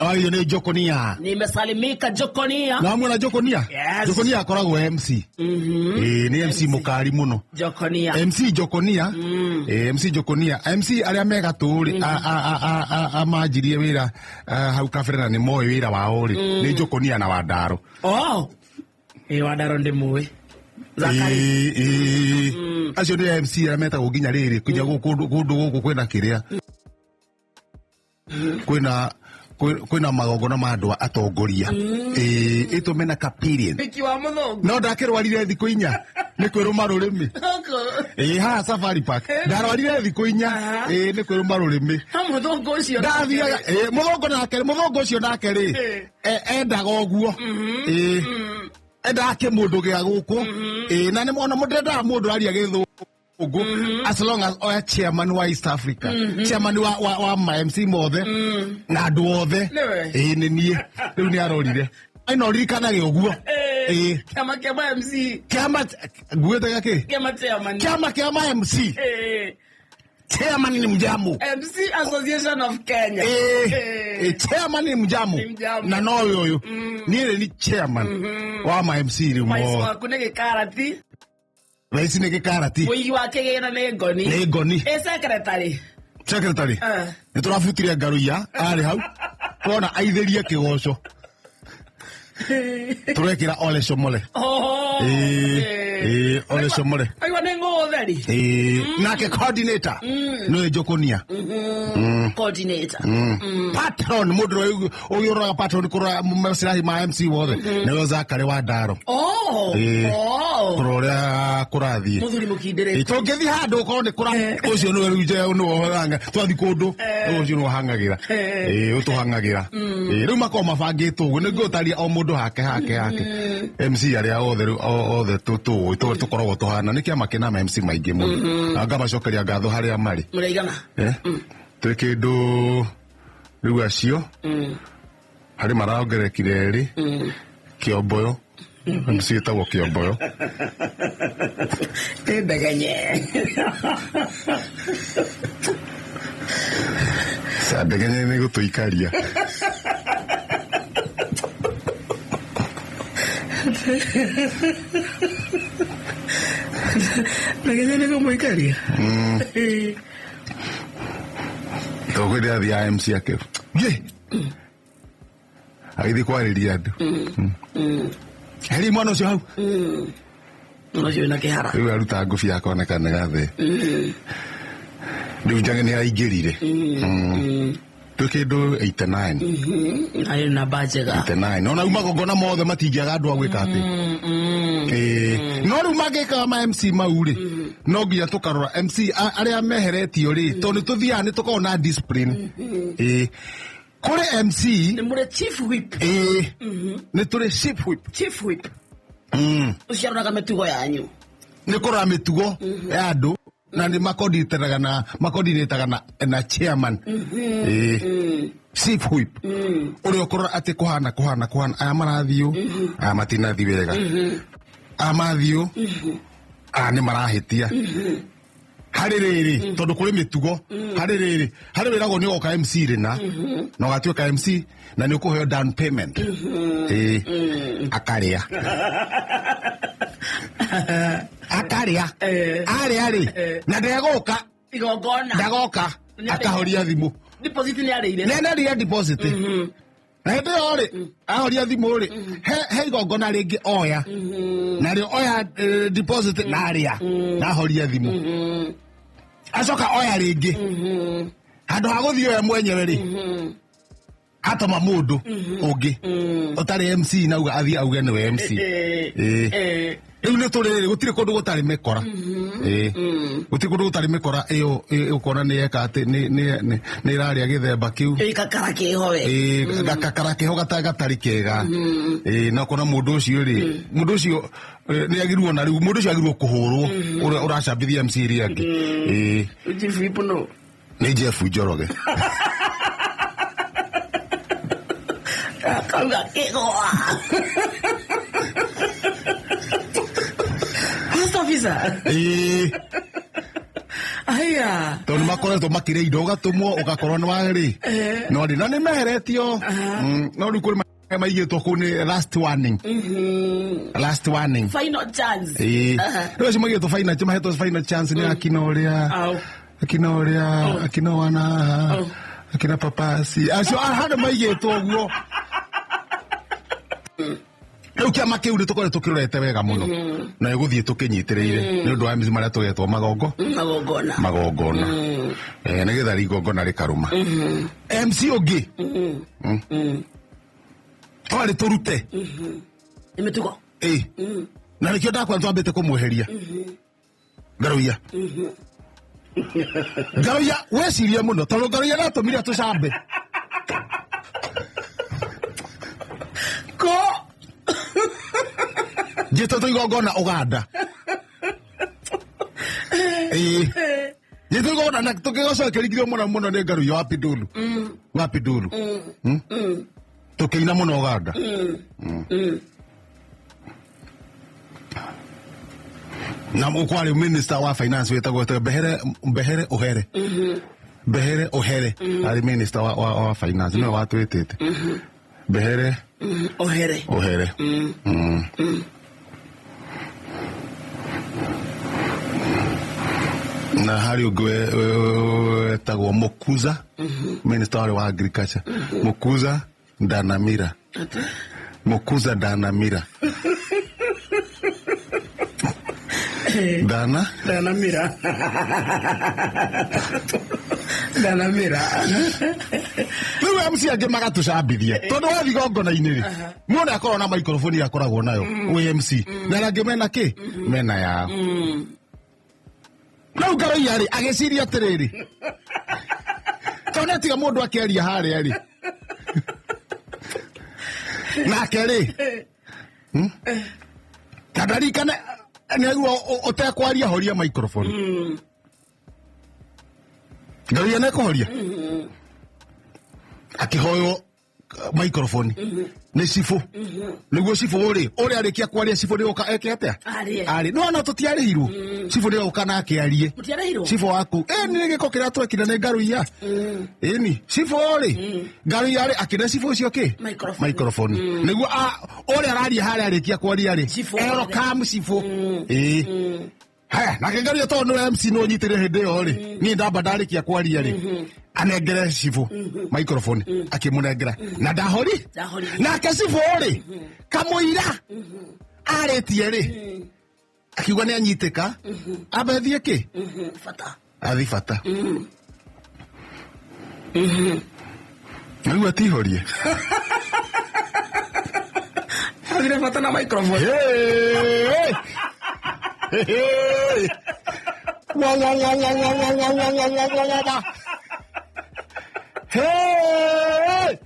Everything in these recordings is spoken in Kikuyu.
Ayo nĩ Njokonia. Nimesalimika Jokonia. Na mwena Njokonia? Yes. Njokonia akoragwo MC. Ĩĩ nĩ MC mũkari mũno. Jokonia. MC Njokonia. Ĩĩ MC Njokonia. MC arĩa me gatũ rĩ a manjirie wĩra hau kabere na nĩ moĩ wĩra wao rĩ nĩ Njokonia na Wandaro. Oh. Ĩĩ Wandaro ndĩmũĩ. Zakari. Ĩĩ, ĩĩ. Acio nĩ MC arĩa metagwo nginya rĩrĩ nginya kũndũ gũkũ kwĩna kĩrĩa kwĩna kwĩna magongona ma andũ a atongoria. Ĩĩ ĩtwo mena kapirian. Wiki wa mũthũngũ. No ndakĩrwarire thikũ 4 nĩ kwĩrũma rũrĩmĩ. Ĩĩ haha Safari Park ndarwarire thikũ 4 ĩĩ nĩ kwĩrũma rũrĩmĩ. Ha mũthũngũ ũcio. Ndathiaga ĩĩ mũthũngũ nake mũthũngũ ũcio nake rĩ endaga ũguo. Ĩĩ endaga kĩmũndũ gĩa gũkũ. Ĩĩ na nĩ ona mũndendaga mũndũ aria gĩthũngũ as long as oya chairman wa East Africa, chairman wa ma MC mothe na andũ othe. Nĩwe. Ĩĩ nĩ niĩ rĩu nĩ arorire ĩno ririkanage ũguo. Ĩĩ Kĩama kĩa ma MC. Kĩama nguĩte gakĩ? Kĩama chairman. Kĩama kĩa ma MC. Chairman ni mjamu. MC Association of Kenya. Ĩĩ chairman ni mjamu. Ni mjamu. Na no ũyũ niĩ nĩ chairman wa ma MC rĩu Vice mothe. waku nĩ gĩkarati. Thaa ici nĩ gĩkarati. Mũigi wa kĩgĩna nĩ ngoni. Nĩ ngoni. Ĩ secretary. Secretary. Nĩ tũrabutire ngaruiya arĩ hau tuona aithĩrie kĩgoco tũrekĩra Ole Shomole. Oh. Ĩĩ, ĩĩ, Ole Shomole. Aigua nĩ ngũtheri. Ĩĩ, nake coordinator nĩwe Njokonia. Coordinator. Patron mũndũ ũrĩa ũyũraga patron kũrora macirahi ma MC wothe nĩwe Zakari wa Ndaro. Oh. Ĩĩ. Oh. Kũrora ũrĩa kũrathiĩ. Mũthuri mũkindĩrĩku. Ĩĩ, tũngĩthiĩ handũ ũkorwo nĩ kũra ũcio nĩwe rĩu nĩwe ũhanga twathiĩ kũndũ ũcio nĩwe ũhang'agĩra. Ĩĩ ũtũhang'agĩra. Ĩĩ rĩu makoragwo mabangĩtwo ũguo nĩ ngũtaria o mũndũ hake hake hake. MC arĩa othe rĩu othe tũĩ tũkoragwo tũhana nĩ kĩama kĩna ma MC maingĩ mũno. Na ngamacokeria ngatho harĩa marĩ. Mũraigana. Twĩ kĩndũ rĩu acio harĩ maraongerekire erĩ Kĩomboyo MC ĩtagwo Kĩomboyo. Ĩ ndegenye. Ca ndegenye nĩ gũtũikaria. Ndegenye nĩ kũmũikaria. Tondũ kwĩ ndĩrathiaga MC ake ye agĩthiĩ kwarĩria andũ. Heri mwana ũcio hau. Mwana ũcio wĩna kĩhara. Rĩu aruta ngũbia akoneka nĩ gathe. Rĩu njange nĩ araingĩrire. Twĩ kĩndũ 89. Arĩ namba njega. 89. Ona rĩu magongona mothe matingĩaga andũ a gwĩka atĩ. Ĩĩ. No rĩu mangĩkaga ma MC mau rĩ, no nginya tũkarora MC arĩa meheretio rĩ, tondũ nĩ tũthiaga nĩ tũkoragwo na discipline. Ĩĩ. Kũrĩ MC. Nĩ mũrĩ chief whip. Ĩĩ. Nĩ tũrĩ chief whip. Chief whip. Ũcio aroraga mĩtugo yanyu. Nĩ kũrora mĩtugo ya andũ na nĩ makoditanaga na makodinĩtaga na chairman. Ĩĩ. Chief whip. Ũrĩa ũkũrora atĩ kũhana kũhana kũhana aya marathiũ, aya matinathiĩ wega. Aya mathiũ, aya nĩ marahĩtia. Harĩ rĩrĩ, tondũ kũrĩ mĩtugo, harĩ rĩrĩ, harĩ wĩragwo nĩ ũgoka MC rĩna, na ũgatuĩka MC na nĩ ũkũheo down payment. Ĩĩ. Akarĩa. Akarĩa. Arĩa rĩ, na ndegũka. Igongona. Ndagoka. Akahoria thimũ. Deposit nĩ arĩire. Nĩ arĩire deposit. Na hĩndĩ ĩyo rĩ, ahoria thimũ rĩ, he igongona rĩngĩ oya. Na rĩo oya deposit na arĩa. Na ahoria thimũ. Acoka oya rĩngĩ. Handũ ha gũthiĩ we mwenyewe rĩ, atoma mũndũ ũngĩ ũtarĩ MC na auga athiĩ auge nĩwe MC. Ĩĩ. Rĩu nĩ tũrĩ rĩrĩ, gũtirĩ kũndũ gũtarĩ mĩkora. Ĩĩ. Gũtirĩ kũndũ gũtarĩ mĩkora ĩyo ũkona nĩ yeka atĩ nĩ ĩrarĩa gĩthemba kĩu. Ĩĩ, gakara kĩho we. Ĩĩ, gakara kĩho gatarĩ kega. Ĩĩ, na ũkona mũndũ ũcio rĩ, mũndũ ũcio nĩ agĩrĩirwo na rĩu, mũndũ ũcio agĩrĩirwo kũhũrwo ũrĩa ũracambithia MC ĩrĩa angĩ. Ĩĩ. Chief Whip no. Nĩ Jeff Njoroge. Akauga kĩgwa. First officer. Ĩĩ. Ai, Yeah. Tondũ makoretwo makĩrĩa indo ũgatũmwo ũgakorwo nĩ warĩ no rĩ na nĩ meheretio. No rĩu kũrĩ maigĩtwo kũu nĩ last warning, last warning. Final chance. Ĩĩ. Aha. Rĩu acio maigĩtwo final, mahetwo final chance nĩ akina ũrĩa Au. akina ũrĩa akina wana haha akina papasi acio handũ maigĩtwo ũguo. Rĩu kĩama kĩu nĩ tũkoretwo tũkĩrorete wega mũno na ĩgũthiĩ tũkĩnyitĩrĩire nĩ ũndũ wa mĩciĩ marĩa tũgetwo magongo Magongona. Magongona, nĩgetha igongona rĩkarũma. MC ũngĩ twarĩ tũrute Nĩ mĩtugo. Ĩ na nĩkĩo ndakwa twambĩte kũmweheria Ngaruiya. Ngaruiya wecirie mũno tondũ Ngaruiya ndatũmire tũcambe. Ko. Njĩtĩtwo igongona Ũganda, ĩĩ, njĩtĩtwo igongona na tũkĩgocokerithio mũno mũno nĩ Ngaruiya wa Pindulu wa Pindulu. Tũkĩina mũno Ũganda. Na kwarĩ minister wa finance wĩtagwo Behere, Behere Ohere, Behere Ohere arĩ minister wa finance, nĩwe watwĩtĩte Behere Ohere. Ohere. Na harĩ ũngĩ wetagwo Mukuza, minister warĩ wa agriculture, Mukuza Ndanamira. Ate? Mukuza Ndanamira, Dana Danamira. Danamira. Rĩu MC angĩ magatũcambithia tondũ wathi igongona-inĩ rĩ, mũndũ akorwo na microphone akoragwo nayo wĩ MC, na arĩa angĩ mena kĩ mena yao. Rĩu Ngaroia rĩ agĩciria atĩrĩrĩ, tondũ nĩatiga mũndũ akĩaria harĩa rĩ nake rĩ na ndarikane nĩaigua ũtekwaria horia microphone. Ngaroia nĩekũhoria akĩhoywo microphone nĩ cibũ, nĩguo cibũ rĩ ũrĩa arĩkia kwaria, cibũ nĩ gũka eke atĩa? Arie. Arĩ no ona tũtiarĩhirwo, cibũ nĩ gũka na akĩarie. Mũtiarĩhirwo? Cibũ waku ĩ nĩ gĩko kĩrĩa twekire nĩ Ngaruiya ĩni cibũ rĩ Ngaruiya rĩ akĩne cibũ ũcio kĩ Microphone. Microphone nĩguo ũrĩa araria harĩa arĩkia kwaria rĩ Cibũ. ero kam cibũ ĩĩ. Haya, nake Ngaruiya tondũ nĩwe MC nĩ ũnyitĩre hĩndĩ ĩyo rĩ, niĩ ndamba ndarĩkia kwaria rĩ, anengere cibũ microphone, akĩmũnengera na ndahori. Ndahoririe. Nake cibũ rĩ kamũira arĩtie rĩ akiuga nĩ anyitĩka ambethie kĩ Bata. athi bata rĩu atihorie. Athire bata na microphone. Hey! Hey! Wa wa wa wa wa wa wa wa wa wa wa wa wa. Hey!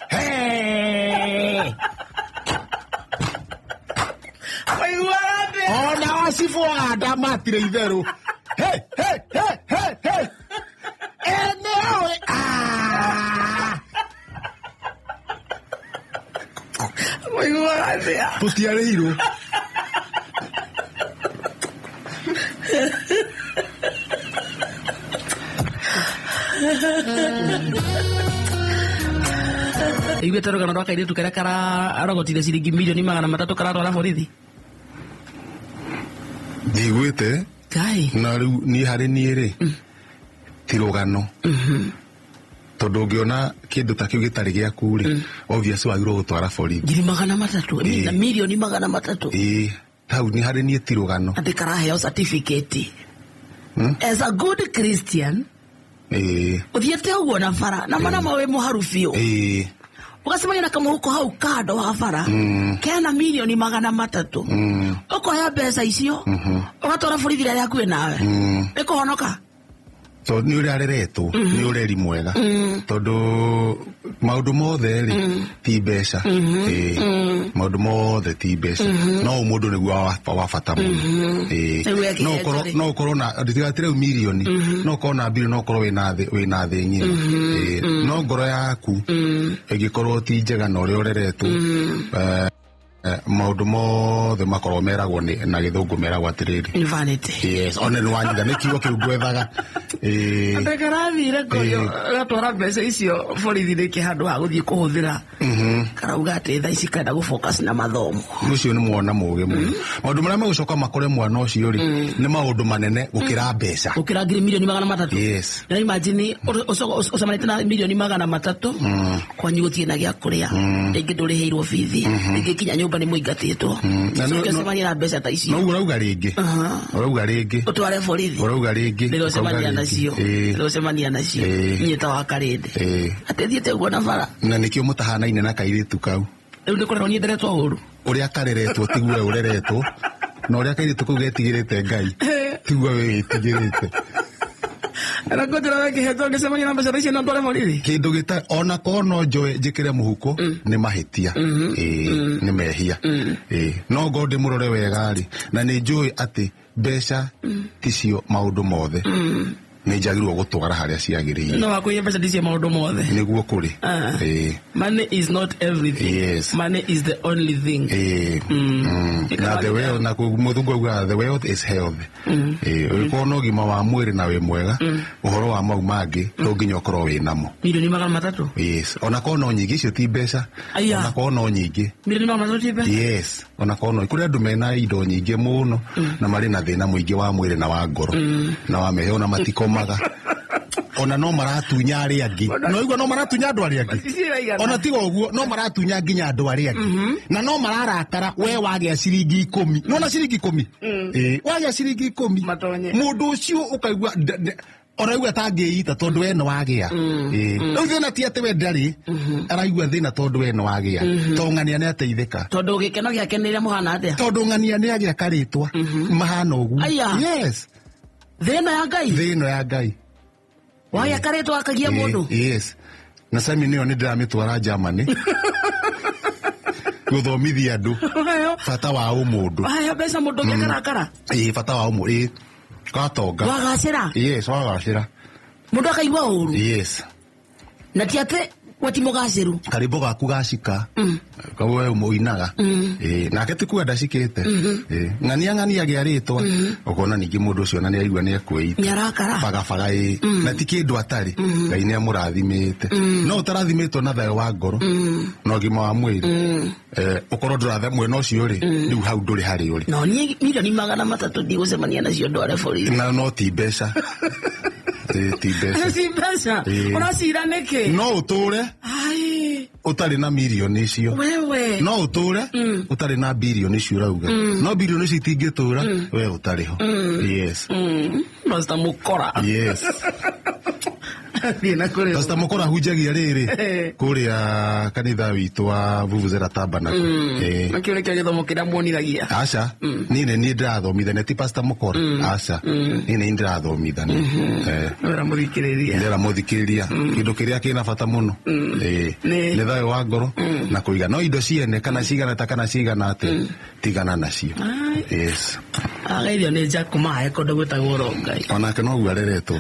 Hey! Waiguaga Ona wacibũ anda matire itherũ. Hey, hey, hey, hey, hey. Ene oe. Ah! Waiguaga atĩa? Tũtiarĩirwo. Iguĩte rũgano rwa kairĩtu karĩa kararogotire ciringi milioni 300 karatwara borithi? Njiguĩte. Ngai. Na rĩu niĩ harĩ niĩ rĩ ti rũgano, tondũ ũngĩona kĩndũ ta kĩu gĩtarĩ gĩaku rĩ, obvious wagĩrĩirwo gũtwara borithi. 300,000. Ĩĩ. Na 300,000,000. Ĩĩ, hau nĩ harĩ niĩ ti rũgano. Atĩ karaheo certificate as a good Christian. Ũthiĩte ũguo na bara na mana ma wĩ mũharu biũ, ũgacemania na kamũhuko hau kando wa bara kena 300,000,000, ũkoya mbeca icio ũgatwara borithi rĩrĩa hakuhĩ nawe, ĩkũhonoka. Tondũ nĩ ũrĩa areretwo nĩ ũreri mwega, tondũ maũndũ mothe rĩ ti mbeca. Ĩĩ, maũndũ mothe ti mbeca, no mũndũ nĩguo wa bata mũno. Ĩĩ. Nĩguo No ũkorwo ekĩenja rĩ. No ũkorwo na ndigatire rĩu mirioni, no ũkorwo na mbiri, no ũkorwo wĩna thĩ ng'ima. Ĩĩ, no ngoro yaku ĩngĩkorwo ti njega na ũrĩa ũreretwo. Maũndũ mothe makorwo meragwo na gĩthũngũ meragwo atĩrĩrĩ, Nĩ vanity. Yes, one nĩ wanyita, nĩ kiugo kĩu ngwethaga. Andũ karathire korio gatwara mbeca icio borithi rĩngĩ handũ ha gũthiĩ kũhũthĩra, karauga atĩ thaa ici karenda gũ-focus na mathomo. Ũcio nĩ mwana mũgĩ mũno. Maũndũ marĩa megũcoka makore mwana ũcio rĩ, nĩ maũndũ manene gũkĩra mbeca. Gũkĩra ngiri 300,000,000. Yes. Na imagine ũcemanĩtie na 300,000,000, kwanyu gũtirĩ na gĩa kũrĩa, rĩngĩ ndũrĩhĩirwo bithi, rĩngĩ kinya nyũmba nĩ mũingatĩtwo. Na Ũcoke ũcemanie na mbeca ta icio. No ũrauga rĩngĩ, ũrauga rĩngĩ, ũtware borithi. Ũrauga rĩngĩ, rĩrĩa ũcemania ũrauga rĩngĩ. nacio, rĩrĩa ũcemania nacio, niĩ ta wa karĩndĩ, atĩ thiĩte ũguo na bara. Na nĩkĩo mũtahanaine na kairĩtu kau. Rĩu nĩ kũrerwo niĩ nderetwo ũru. Ũrĩa kareretwo tiguo we ũreretwo, na ũrĩa kairĩtu kau getigĩrĩte Ngai tiguo we wĩtigĩrĩte. Na ngũnjĩra we kĩhetwo ngĩcemania na mbeca ta icio no ndware borithi. Kĩndũ gĩta ona korwo no njoe njĩkĩre mũhuko nĩ mahĩtia. Ĩĩ, nĩ mehia. Ĩĩ, no ngorwo ndĩmũrore wega rĩ, na nĩ njũĩ atĩ mbeca ticio maũndũ mothe, nĩ njagĩrĩirwo gũtwara harĩa ciagĩrĩire. No wakwĩria mbeca ticio maũndũ mothe. Nĩguo kũrĩ. Ĩĩ. Money is not everything. Yes. Money is the only thing. Ĩĩ. Na the wealth, na mũthungu augaga the wealth is health. Ĩĩ, ũngĩkorwo na ũgima wa mwĩrĩ na wĩ mwega, ũhoro wa mau mangĩ to nginya ũkorwo wĩ namo. 300,000,000. Yes, ona korwo no nyingĩ, icio ti mbeca. Aya. Ona korwo no nyingĩ. 300,000,000 ti mbeca. Yes, ona korwo no kũrĩ andũ mena indo nyingĩ mũno na marĩ na thĩna mũingĩ wa mwĩrĩ na wa ngoro na wa mehia, ona matikomaga, ona no maratunya arĩa angĩ, no igua no maratunya andũ arĩa angĩ. Ciraigana. Ona tiga ũguo, no maratunya nginya andũ arĩa angĩ, na no mararakara we wagĩa ciringi 10, nona ciringi 10. Ĩĩ, wagĩa ciringi 10, Matonye. mũndũ ũcio ũkaigua ũraigua atangĩita tondũ we nĩ wagĩa. Ĩĩ. Rĩu thĩna ti atĩ we ndarĩ araigua thĩna tondũ we nĩ wagĩa, tondũ ng'ania nĩ ateithĩka. Tondũ gĩkeno gĩake nĩ rĩrĩa mũhana atĩa? Tondũ ng'ania nĩ agĩa karĩtwa mahana ũguo. Aya. Yes. Thĩna ya Ngai. Thĩna ya Ngai. Wagĩa karĩtwa akagia mũndũ. Yes, na sami nĩyo nĩ ndĩramĩtwara Germany gũthomithia andũ Waheo bata wa ũmũndũ. Waheo mbeca mũndũ ũngĩ akarakara. Ĩĩ, bata wa ũmũndũ. Ĩĩ, gatonga. Wagacĩra. Yes, wagacĩra. Mũndũ akaigua ũru. Yes. Na ti atĩ we ti mũgacĩru. Karĩmbo gaku gacika we ũmũinaga. Ĩĩ, nake ti kuga ndacikĩte. Ĩĩ, ng'ania ng'ania agĩa rĩtwa, ũkona ningĩ mũndũ ũcio ona nĩ aigua nĩ ekwĩita. Nĩ arakara. Bagabaga. Ĩĩ, na ti kĩndũ atarĩ, Ngai nĩ amũrathimĩte, no ũtarathimĩtwo na thayũ wa ngoro na ũgima wa mwĩrĩ. Ũkorwo ndũrathe mwena ũcio rĩ, rĩu hau ndũrĩ harĩ ũrĩ. No niĩ 300,000,000 ndigũcemania nacio ndware borithi. Na no ti mbeca. Ĩĩ, ti mbeca. Ti mbeca. Ĩĩ. Ũracira nĩkĩ? No ũtũre Ai. ũtarĩ na mirioni icio. Wewe. No ũtũre ũtarĩ na birioni icio ũrauga, no birioni icio itingĩtũra we ũtarĩ ho. Yes. Pastor Mukora. Yes. Thiĩ na kũrĩ. Pastor Mukora hunjagia rĩrĩ kũrĩa kanitha witũ wa Vuvuzela Tabernacle. Ĩĩ. Nakĩo nĩkĩo gĩthomo kĩrĩa muonithagia. Aca, niĩ nĩ niĩ ndĩrathomithania, ti Pastor Mukora, aca, niĩ nĩ ndĩrathomithania. Wĩra mũthikĩrĩria. Ndĩra mũthikĩrĩria kĩndũ kĩrĩa kĩna bata mũno. Ĩĩ. Nĩ thayũ wa ngoro na kũiga no indo ciene kana cigana ta kana cigana atĩ tigana nacio. Ai. Yes. Ageithio nĩ Jack Mahe kũndũ gwĩtagwo Rongai. Onake noguo areretwo.